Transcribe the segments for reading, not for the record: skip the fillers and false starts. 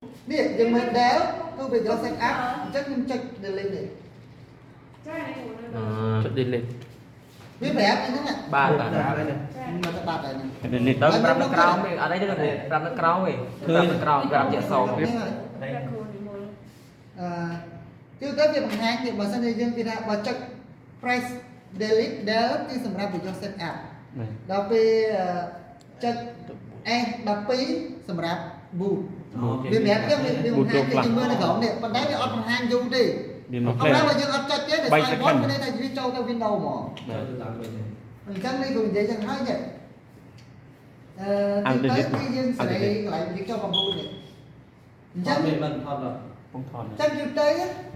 នេះយើងមើល Del គឺវាយក set up អញ្ចឹងខ្ញុំចុច delete នេះ ចានេះគូនៅ ចុច delete វាប្រាប់ហ្នឹង បាទបាទ មកទៅបាត់ហើយហ្នឹង delete ដល់ប្រាប់នៅក្រោមទេអត់អីទេប្រាប់នៅក្រោមទេប្រាប់នៅក្រោមប្រាប់ជាអក្សរ នេះហើយ តែគូនិមល អឺគឺទៅវាបង្ហាញទៀតបើសិនជាយើងគេថាបើចុច press delete del គឺសម្រាប់វាយក set up ដល់ពេលចុច S12 សម្រាប់ boot វាប្រាប់ចឹងវាបង្ហាញយើងមើលនៅក្រោមនេះប៉ុន្តែវាអត់បង្ហាញយូរទេ វាមក អត់បើយើងអត់ចុចទេដោយសារ boot មានន័យថាវាចូលទៅ Windows ហ្មងអញ្ចឹងនេះគឺនិយាយចឹងហើយចេះអឺទីទៅគឺយើងសេរីកន្លែងយើងចូលកំពូលនេះអញ្ចឹង មានមិនថតដល់ ពងថន ចឹងយូរទៅ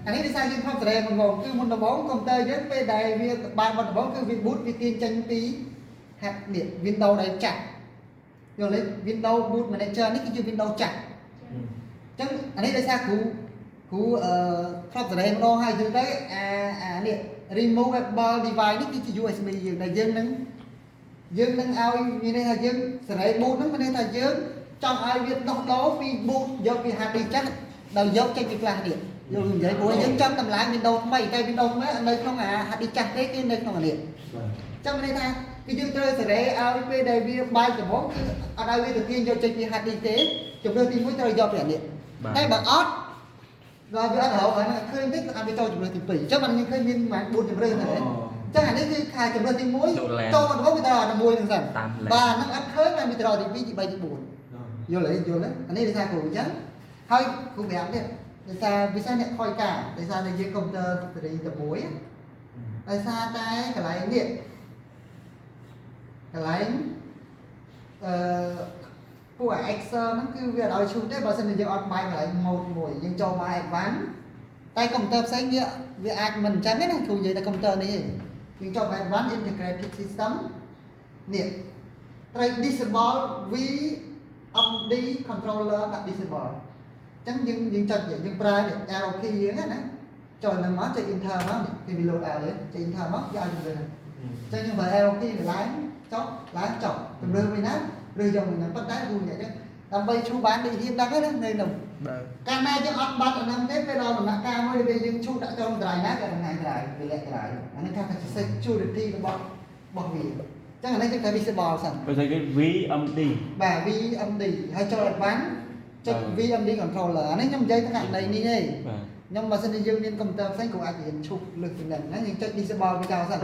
អានេះវាសារយើងថតសេរីមកគឺមុនដំបូងកុំព្យូទ័រយើងពេលដែលវាបានមុនដំបូងគឺវា boot វាទាញចេញពីហាត់នេះ Windows ដែលចាស់យល់ទេ Windows Boot Manager នេះគឺជា Windows ចាស់អញ្ចឹងអានេះដោយសារគ្រូគ្រូអឺធ្លាប់សេរីម្ដងហើយយូរទៅអាអានេះ removable device នេះគឺជា USB យើងដែលយើងនឹងយើងនឹងឲ្យមានន័យថាយើងសេរី boot ហ្នឹងមានន័យថាយើងចង់ឲ្យវាដោះដូរពី boot យកពី hard disk ចាស់ដល់យកចេញពី flash នេះយល់និយាយព្រោះយើងចង់តម្លើង Windows ថ្មីតែ Windows ថ្មីអត់នៅក្នុងអា hard disk ចាស់ទេគឺនៅក្នុងអានេះចាំមានន័យថាគឺយើងត្រូវសេរីឲ្យពេលដែលវាបែកដំបូងគឺអត់ឲ្យវាទៅទាញយកចេញពី hard disk ទេជំរឿនទី1ត្រូវយកពីអានេះតែបើអត់ដល់វាអត់រកអាហ្នឹងឃើញតិចអត់វាចូលជំរឿនទី2អញ្ចឹងបានយើងឃើញមានប្រហែល4ជំរឿនហ្នឹងអញ្ចឹងអានេះគឺខែជំរឿនទី1ចូលមកដំបូងវាត្រូវអាមួយហ្នឹងសិន តាមលេខ បាទហ្នឹងអត់ឃើញបានវាត្រូវទី2ទី3ទី4យល់ទេយល់ទេអានេះវាថាគ្រូអញ្ចឹងហើយគ្រូប្រាប់ទៀតដោយសារវិស័យអ្នកខយការដោយសារតែយើងកុំព្យូទ័រសេរីតែមួយដោយសារតែកន្លែងនេះកន្លែងអឺពួក Excel ហ្នឹងគឺវាអត់ឲ្យឈូសទេបើសិនជាយើងអត់បាយកន្លែង mode មួយយើងចូលមក advance តែកុំព្យូទ័រផ្សេងវាវាអាចមិនអញ្ចឹងទេណាគ្រូនិយាយតែកុំព្យូទ័រនេះទេយើងចូលមក advance integrated system នេះត្រូវ disable VMD controller ដាក់ disable អញ្ចឹងយើងយើងចុចយើងប្រើនេះ arrow key យើងណាចូលនឹងមកចុច enter មកនេះគេវា load ឲ្យទេចុច enter មកយកឲ្យជំរឿនអញ្ចឹងយើងប្រើ arrow key វាឡើងចុះឡើងចុះជំរឿនវិញណាឬយកវិញណាប៉ុន្តែគ្រូនិយាយអញ្ចឹងដើម្បីឈូបានដូចហ៊ានដឹងណានៅនោះ បាទ កាលណាយើងអត់បាត់អាហ្នឹងទេពេលដល់ដំណាក់កាលមួយដែលយើងឈូដាក់ចូលតម្លៃណាក៏បង្ហាញតម្លៃវាលាក់តម្លៃអានេះថាជា security របស់របស់វាអញ្ចឹងអានេះយើងត្រូវ disable សិន បើស្អីគេ VMD បាទ VMD ហើយចូល advance ចុច VMD controller អានេះខ្ញុំនិយាយថ្នាក់ដីនេះទេ បាទ ខ្ញុំបើសិនជាយើងមានកុំព្យូទ័រផ្សេងក៏អាចរៀនឈប់លើសពីហ្នឹងណាយើងចុច disable វាចោលសិន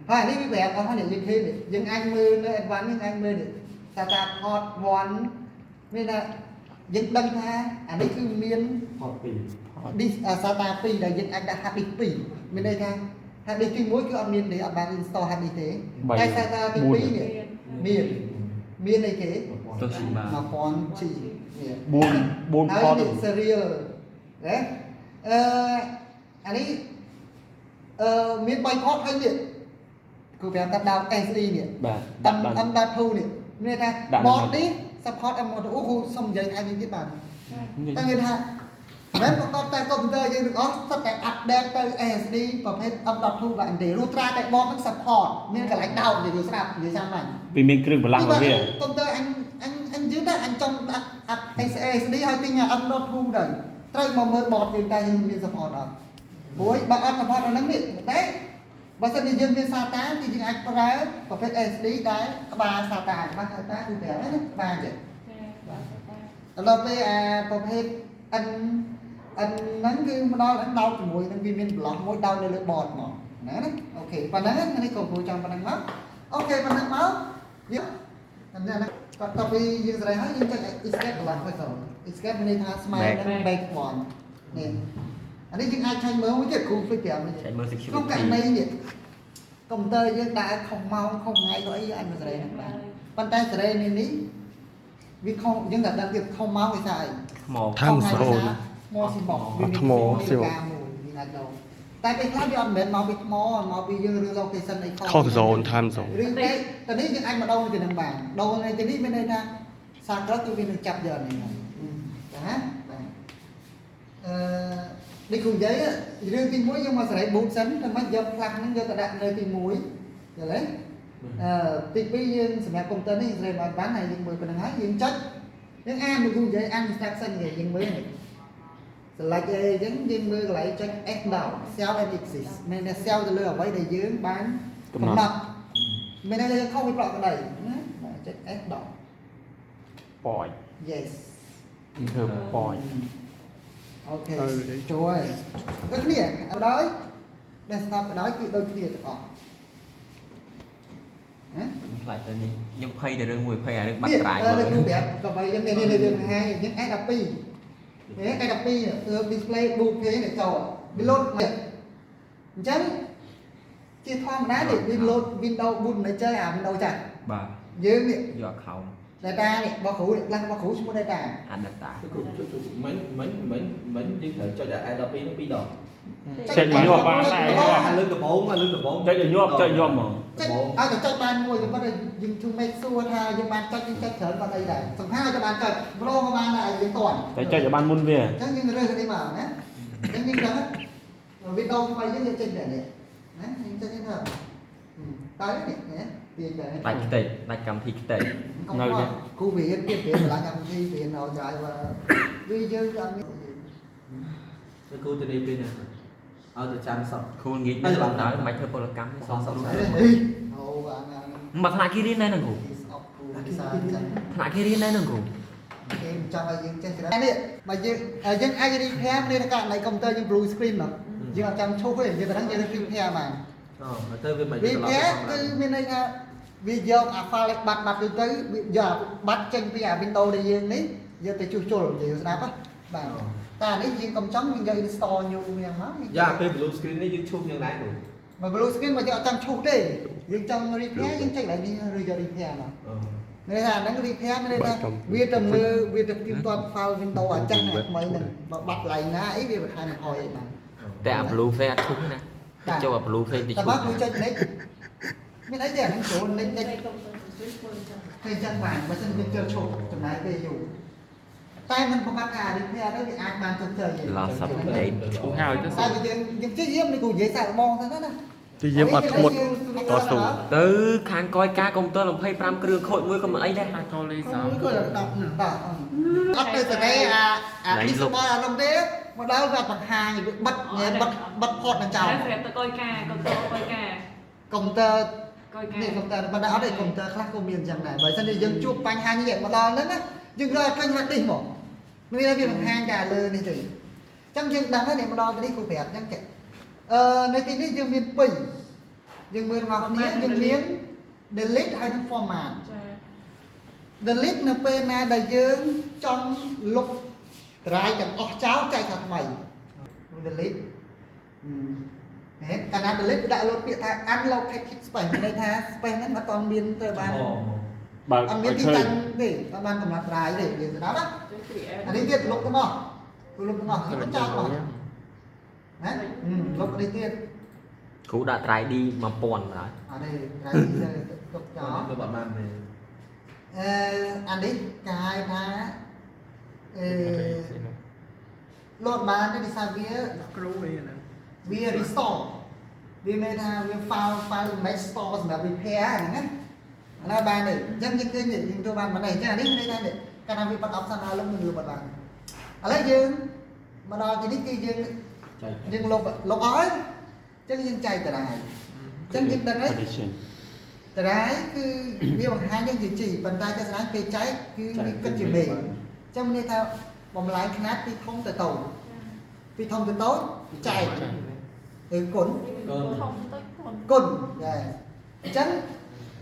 ហើយអានេះវាប្រាប់អស់ហើយនេះយើងឃើញនេះយើងអាចមើលនៅ advance យើងអាចមើលនេះថាតា port 1មានថាយើងដឹងថាអានេះគឺមាន ថតពីរ disk SATA 2ដែលយើងអាចដាក់ hard disk 2មានន័យថា hard disk ទី1គឺអត់មានទេអត់បាន install hard disk ទេតែ SATA ទី2នេះមានមានអីគេ Toshiba 1000 G នេះ 4 4 ហើយ port នេះ serial ណាអឺអានេះអឺមាន3 port ហើយនេះគឺប្រាប់ថាដោត SE នេះ បាទ M M.2 នេះមានន័យថា board នេះ support M.2 អូគ្រូសុំនិយាយឯងនេះទៀតបាទតែគេថាមិនប្រកបតែកុំព្យូទ័រយើងទាំងអស់សុទ្ធតែ update ទៅ SSD ប្រភេទ M.2 បាទទេរួចត្រាតែ board ហ្នឹង support មានកន្លែងដោតនិយាយស្រាប់និយាយសាមញ្ញ វាមានគ្រឿងបន្លាស់របស់វា កុំព្យូទ័រអញអញអញយឺតដែរអញចង់ដាក់ up SSD ហើយទិញ M.2 ទៅត្រូវមកមើល board យើងតែយើងមាន support អត់ព្រោះបើអត់ support អាហ្នឹងនេះតែបើសិនជាយើងមាន SATA គឺយើងអាចប្រើប្រភេទ SSD ដែលក្បាល SATA បាទ SATA គឺប្រាប់ហើយណាក្បាលចឹង ចា ដល់ពេលអាប្រភេទ N N ហ្នឹងគឺមកដល់ហ្នឹងដោតជាមួយនឹងវាមានប្លុកមួយដោតនៅលើ board មកណាណា OK ប៉ុណ្ណឹងនេះក៏គ្រូចង់ប៉ុណ្ណឹងមក OK ប៉ុណ្ណឹងមកយើងអានេះហ្នឹងគាត់តទៅយើងសេរីហើយយើងចុច escape កន្លះទៅចូល escape មានន័យថាស្មើនឹង back one នេះអានេះយើងអាចឆែកមើលមួយទៀតគ្រូភ្លេចប្រាប់នេះ ឆែកមើល ក្នុង security ករណីនេះកុំព្យូទ័រយើងដើរខុសម៉ោងខុសថ្ងៃក៏អីយើងអាចមកសេរីហ្នឹងបានប៉ុន្តែសេរីនេះនេះវាខុសយើងតែដឹងទៀតខុសម៉ោងវាថាអី ថ្ម Time zone ថ្មស៊ីបុកវាមាន ថ្មស៊ីបុក មួយវាអាចដល់តែពេលខ្លះវាអត់មែនមកពីថ្មមកពីយើងរឿង location អីខុស ខុស zone time zone ឬតែតនេះយើងអាចមកដូរទៅនឹងបានដូរនៅទីនេះមានន័យថាសាក្រគឺវានឹងចាប់យកនេះហើយចាណាបាទអឺនេះគ្រូនិយាយរឿងទី1យើងមកសេរី boot សិនតែមិនយក flash ហ្នឹងយកទៅដាក់នៅទី1យល់ទេអឺទី2យើងសម្រាប់កុំព្យូទ័រនេះសេរីមកបានហើយយើងមើលប៉ុណ្្នឹងហើយយើងចុច យើងអានលោកគ្រូនិយាយអាន instruction គេយើងមើលនេះ select អីអញ្ចឹងយើងមើលកន្លែងចុច F ដល់ save and exit មានន័យ save ទៅលើអ្វីដែលយើងបាន កំណត់ មានន័យថាយើងខុសពីប្រកក្តីណាបាទចុច F ដល់ ប៉យ yes ធ្វើប៉យ OK ចូលហើយដូចគ្នាអត់ដោយ desktop ក៏ដោយគឺដូចគ្នាទាំងអស់ណា ខ្លាចទៅនេះខ្ញុំភ័យតែរឿងមួយភ័យអារឿងបាត់ នេះ ត្រាយ អឺលោកគ្រូប្រាប់ក៏បីយើងនេះនេះរឿងហើយយើង S12 នេះ S12 គឺ display ប៊ូគេនេះចូលវាលោតមកអញ្ចឹងជាធម្មតានេះវាលោត Windows Boot Manager អា Windows ចាស់ បាទ យើងនេះ យក account data នេះរបស់គ្រូនេះខ្លះរបស់គ្រូឈ្មោះ data អា data គឺជួយជួយមិញមិញមិញមិញយើងត្រូវចុចតែ A12 នោះពីរដង ចេញញាប់បានដែរ អាលើកដំបូងអាលើកដំបូង ចុចឲ្យញាប់ចុចញាប់ហ្មង ចុចឲ្យតែចុចបានមួយតែប៉ុន្តែយើង to make sure ថាយើងបានចុចយើងចុចច្រើនបាត់អីដែរសំខាន់ឲ្យតែបានចុចម្ដងក៏បានដែរឲ្យយើងតន់ តែចុចឲ្យបានមុនវា អញ្ចឹងយើងរើសនេះមកណាអញ្ចឹងយើងដឹងវីដេអូថ្មីយើងយើងចេញតែនេះណាយើងចេញនេះទៅតើនេះណាទាញដែរ ដាច់ខ្ទេចដាច់កម្មវិធីខ្ទេច នៅនេះ គូវាទៀតវាបន្លាកម្មវិធីវានៅចាយវាយើងអត់មាន គឺគូទៅនេះពេលនេះឲ្យទៅចាំសក់ គ្រូងាយទៅដល់មិនធ្វើពលកម្មសងគ្រូ ហេអូអាងា មកថ្នាក់គេរៀនដែរហ្នឹងគ្រូ ស្អប់គ្រូភាសាអញ្ចឹង ថ្នាក់គេរៀនដែរហ្នឹងគ្រូ គេមិនចង់ឲ្យយើងចេះច្រើននេះបើយើងយើងអាច repair នេះករណីកុំព្យូទ័រយើង blue screen មកយើងអត់ចាំឈប់ទេយើងតែហ្នឹងយើង repair បាន អូទៅវាមិន repair គឺមានន័យថាវាយកអា file បាត់បាត់ទៅទៅវាយកបាត់ចេញពីអា Windows ដែលយើងនេះយកទៅជួសជុលនិយាយស្ដាប់ហ៎បាទតែអានេះយើងកុំចង់យើងយក install new យ៉ាងមក យ៉ាពេល blue screen នេះយើងឈប់យ៉ាងណាគ្រូ បើ blue screen មកយើងអត់ចង់ឈូសទេយើងចង់ repair យើងចេញឡើងនេះឬយក repair មកន័យថាអាហ្នឹង repair មានន័យថាវាទៅមើលវាទៅផ្ទៀងផ្ទាត់ file Windows អាចាស់អាថ្មីហ្នឹងបើបាត់កន្លែងណាអីវាបន្ថែមឲ្យអីបាន តែអា blue flame អត់ឈប់ទេណាចូលអា blue flame ទីឈប់ តែបើគ្រូចុច next មានអីទេអាហ្នឹងចូល next next កុំព្យូទ័រជួយធ្វើអញ្ចឹង គេចឹងបានបើសិនយើងជិលឈប់ចំណាយពេលយូរតែมันប្រកាសថា repair ទៅវាអាចបានជោគជ័យទេ Lots of date ឈូហើយទៅ តែវាយើងយើងព្យាយាមនេះគ្រូនិយាយសាកល្បងទៅណា ព្យាយាមអត់ធ្មត់តស៊ូ ទៅខាងកយការកុំព្យូទ័រ25គ្រឿងខូចមួយក៏មិនអីដែរ ខាងកូលេស មួយក៏10បាទអត់ទៅសេរីអាអា disable អានោះទេមកដល់វាបង្ហាញវាបិទបិទបិទ port នឹងចោល តែសម្រាប់ទៅកុយការកុំព្យូទ័រកុយការ កុំព្យូទ័រ កុយការ នេះកុំព្យូទ័រប៉ុន្តែអត់ទេកុំព្យូទ័រខ្លះក៏មានអញ្ចឹងដែរបើមិនជាយើងជួបបញ្ហានេះមកដល់ហ្នឹងណាយើងរកឃើញថានេះមកមានវាបង្ហាញតែលើនេះទេអញ្ចឹងយើងដឹងហើយនេះមកដល់នេះគ្រូប្រាប់អញ្ចឹងចេះអឺនៅទីនេះយើងមានពីរយើងមើលមកគ្នាយើងមាន delete ហើយនិង format ចា delete នៅពេលណាដែលយើងចង់លុប drive ទាំងអស់ចោលចែកថាថ្មី delete ហេកាលណា delete វាដាក់លោតពាក្យថា unallocated space មានន័យថា space ហ្នឹងអត់ទាន់មានទៅបាន បើ អត់មាន ឲ្យឃើញ ទីតាំងទេអត់បានកំណត់ drive ទេយើងស្ដាប់ណា ជួយ create អានេះទៀតលុបទាំងអស់គឺលុបទាំងអស់ខ្ញុំចោលទាំងអស់ណាលុបនេះទៀត គ្រូដាក់ 3D 1000ហើយ អត់ទេ drive នេះទៅលុបចោល ទៅបាត់បានទេ អឺអានេះគេហៅថាអឺលោតបានទេដោយសារវា គ្រូអីហ្នឹង វា restore វាមានថាវា file image store សម្រាប់ repair ហ្នឹងណាអាណាបានទេអញ្ចឹងយើងឃើញយើងធ្វើបានប៉ុណ្ណេះអញ្ចឹងអានេះមានន័យថានេះកាលណាវាបាត់ option ដល់លុបនឹងលុបអត់បានឥឡូវយើងមកដល់ទីនេះគឺយើង ចែក យើងលុបលុបអស់ហើយអញ្ចឹងយើងចែកតារាយអញ្ចឹងយើងដឹងហើយ partition តារាយគឺវាបង្ហាញយើងជាជីប៉ុន្តែចាស់ស្ដាយពេលចែកគឺវាគិតជាមេអញ្ចឹងមានន័យថាបំលែងខ្នាតពីធំទៅតូចពីធំទៅតូចចែកឬគុណ ធំទៅគុណ គុណដែរអញ្ចឹង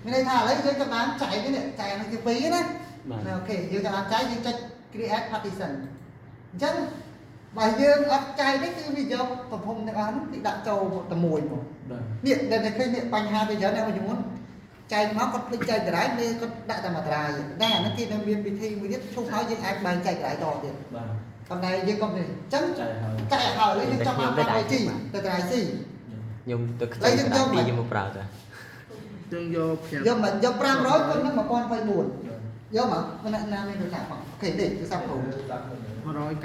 មានន័យថាឥឡូវយើងចាប់បានចែកនេះចែកនេះជាពីរណា បាទ ណា OK យើងចាប់បានចែកយើងចុច create partition អញ្ចឹងបើយើងអត់ចែកនេះគឺវាយកទំហំទាំងអស់ហ្នឹងគឺដាក់ចូលតែមួយមក បាទ នេះដែលតែឃើញនេះបញ្ហាវាច្រើនណាស់មួយចំនួនចែកមកគាត់ភ្លេចចែកដរាយនេះគាត់ដាក់តែមួយដរាយតែអាហ្នឹងគេនៅមានវិធីមួយទៀតឈប់ហើយយើងអាចបែងចែកដរាយតទៀត បាទ ប៉ុន្តែយើងកុំនេះអញ្ចឹង ចែកហើយ ចែកឲ្យហើយយើងចង់បាន 5G ទៅដរាយ C ខ្ញុំទៅខ្ចី3D ខ្ញុំមកប្រើតា យើងយក5 យកមកយក500គុណនឹង1024យកមកមិនណាមានទូរស័ព្ទផង OK នេះទូរស័ព្ទគ្រូ 100